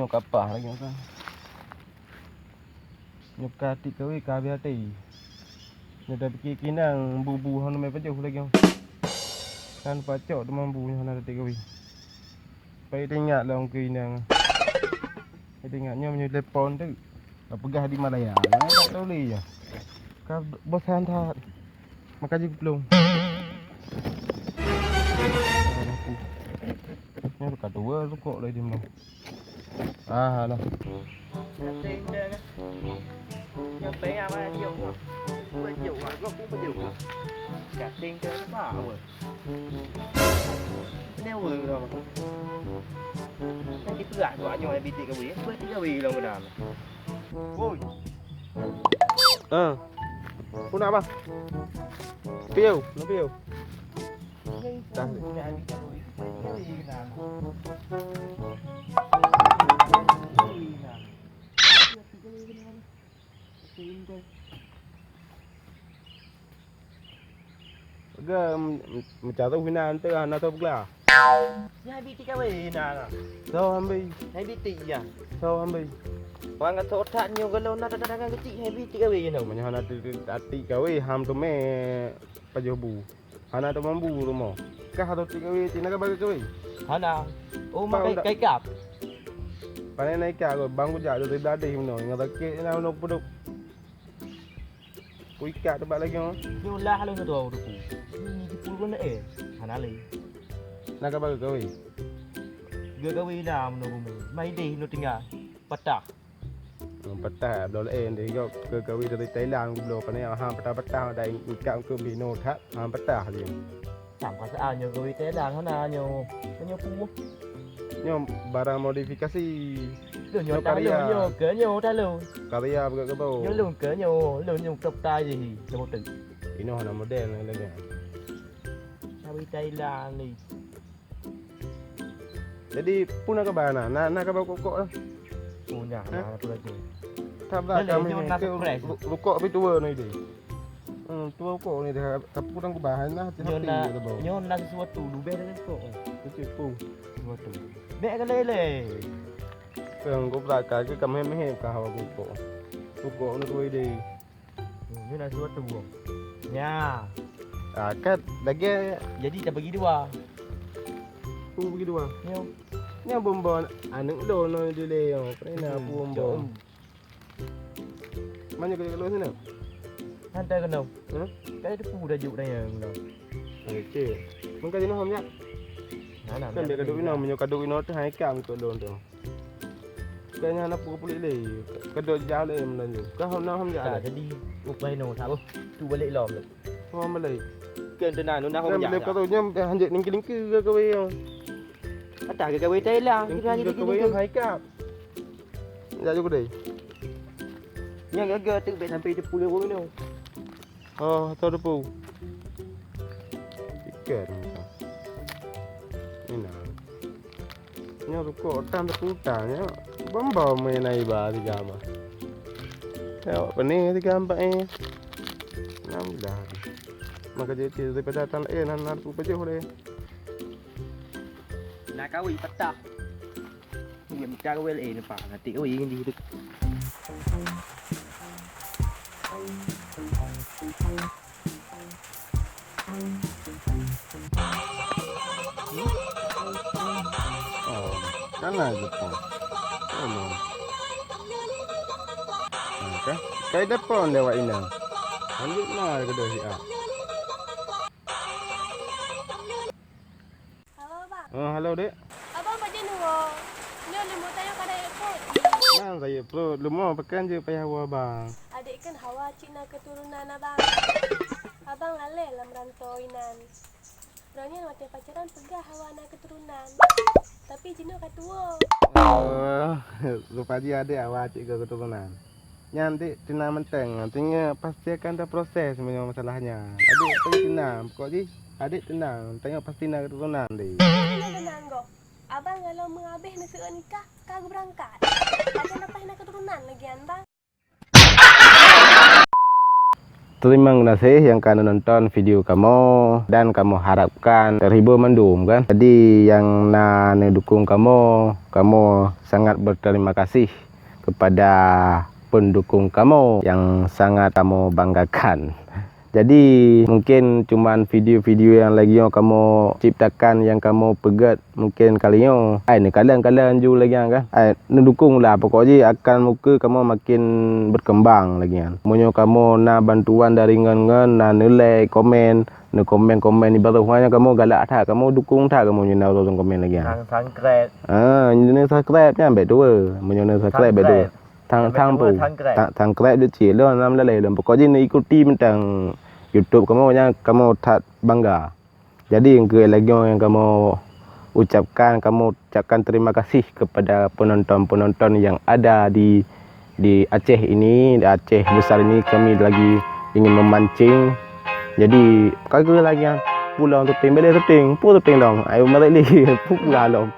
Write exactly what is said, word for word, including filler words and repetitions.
Kapah lagi kan. Nyoe ka tik kawé ka habéh até. Nyoe dah pikir kinang bu-bu hana mé pajoh lagi. Kan pacok teuma bu nyoe hana tik kawé. Pai teuingat lom keu inang. Pai teuingat nyoe meunyoe telepon tu. Ka peugah di Malaya. Nyoe tak boleh ya. Ka bosan that. Maka jiplueng. Nyoe ka dua rukok lagi di mana. Ah, alah. Kating dah kan. Nyampe yang mana jauh lah. Jauh lah, gua pun jauh lah. Kating dah apa, apa? Ini apa, apa? Nanti perah tu, anyo bitik kawé. Buat tiga wé lah, benar. Woi. Ah. Puna apa? Piu, lu piu. Dah. Ga meucaroh inan teuh hana teupeugah. Nyan bitik kawé inan. Soe ambi? Nyan bitik ya. Soe ambi? Orang kata otak nyoe kalau na tanda tangan kecil, nyan bitik kawé inan. Meunyoe hana teuh atik kawé ham teumé pajoh bu. Hana teumambu rumoh. Kah roti kawé, tina ka bagi kawé? Hana. Oh, makai kai kap. Pane naik kah, bang kujak dari beladih meno, ngan sakit na meno puduk. Ku ikat tempat lagi mah. Nyoe lah lalu satu orang tu. Ini di puluh na eh. Hana lagi. Nak ka bagi kawé? Gak kawé lah meno bumi. Mai deh no tinggal. Patah. Patah bloe laén deh, gok keu kawé dari Thailand kubloe, pane ha patah-patah, dah ikat keu binoe that, ha patah je. Sam perasaan nyoe kawé Thailand hana nyoe. Nyoe pumoh. Nyoe barang modifikasi. Lôn nyoe talo, nyoe ke nyoe talo. Karya beugöt keu tu. Nyoe lôn ke nyoe, lôn nyoe keu tai jih, nyoe tu. Inoe hana model lagi. Kawé Thailand ni. Jadi, peue na kaba na? Na, na kaba rukok-rukok lah? Oh, nyan, na rukok lagi. Tabrak kami ni, rukok pi tuwa ni deh. Hmm, tuwa rukok ni deh, tapi kurang kubah, na hati-hati. Nyoe na sesuatu, leubeh dari rukok. Kecil pun. Sesuatu. Bek kali le. Kang, kau belakang ke, kami mehek kah rukok. Rukok ni tuwa deh. Hmm, nyoe na sesuatu. Nya. Ah, kan lagi. Jadi tabagi dua. Peue bagi dua? Nyoe. Nyoe bonbon aneuk lôn nyoe dilèe nyoe. Pernah peue bonbon. Mana kali kalau sana? Hantar keunoe. Hah? Kan ada peue dah juk dah nyoe. Okey. Mungkin jenuh ham ya? Nah, nah. Kan dia kaduk inoe, meunyoe kaduk inoe tu hai kam untuk lôn tu. Bukannya hana peue puléh lé. Keudok jijak lé meunan nyoe. Ka hana ham jak lé. Jadi upah inoe sabo. Tu balek lom. Oh, balek. Keu teunan, teunan hom jak. Balek ka tu nyam dah hanjeuet ningki-ningki ke kawé nyoe. Patah ke kawé Thailand, kita hanya ningki-ningki. Hai kap. Jak juga deh. Nyang gaga tu bek sampai sepuluh orang tu. Oh, atau depu. Ikan. Ini nah. Nyoe rukok tan teuputa nyoe. Bambau main ai ba tiga mah. Awak pening tiga empat eh. Enam dah. Maka jadi daripada tan eh nan nan ku pajoh deh. Nak kawin petah. Iya mita kawin eh nampak nanti kawin di tu. Oh, kan laju pun. Oh, no. Oke. Kai depan lewat inang. Lanjut na kedua si A. Halo, Bang. Ah, halo, Dek. Abang, pajan nyoe? Nyoe leumo tanyoe ka dayeuh pruet. Nang dayeuh pruet, leumo pakan jeuet payah woe, Bang. Adek kan hawa cit na keuturonan, Abang. Abang lalé lam rantau inan. Droeneuh watèe pacaran peugah hawa na keuturonan. Tapi jinoe ka tuwoe. Oh, rupa jih adek hawa cit keu keuturonan. Nyan dek teunang mantong, teungoh pasti akan taproses meunyoe masalah nyan. Adek pasti teunang, pokok jih adek teunang, teungoh pasti na keuturonan deh. Teunang goh. Abang kalau meuhabéh neuseuôt nikah, ka geubeurangkat. Pajan dapat na keuturonan lagi nyan, Bang. Terima kasih yang ka nonton video kamoe dan kamoe harapkan terhibur mandum kan. Jadi yang na neudukung kamoe, kamoe sangat berterima kasih kepada pendukung kamoe yang sangat kamoe banggakan. Jadi mungkin cuman video-video yang lagi yang kamoe ciptakan, yang kamoe peugét mungkin kali nyoe. Ai neukalon-kalon ju lagi kan. Ai neudukung lah, pokok jih akan muka kamoe makin berkembang lagi kan. Meunyoe kamoe na bantuan dari ngon-ngon, na neu-like, komen, neukomen-komen di bawah nyan, kamoe galak that, kamoe dukung that kamoe nyoe na ureueng komen lagi kan. Nang subscribe. Ah, nyoe subscribe nyan baik dua. Meunyoe na subscribe baik dua. Tang tang pu. Tang tang krek deucik lom lam lalai lom. Pokok jih neuikuti mantong YouTube kamoe nyang kamoe that bangga. Jadi engkeu lagi nyang kamoe ucapkan, kamoe ucapkan terima kasih kepada penonton-penonton yang ada di di Aceh ini, di Aceh besar ini kami lagi ingin memancing. Jadi kagak lagi yang pulang syuting, balik syuting, pu syuting dong. Ayo merek lagi, pu pulang dong.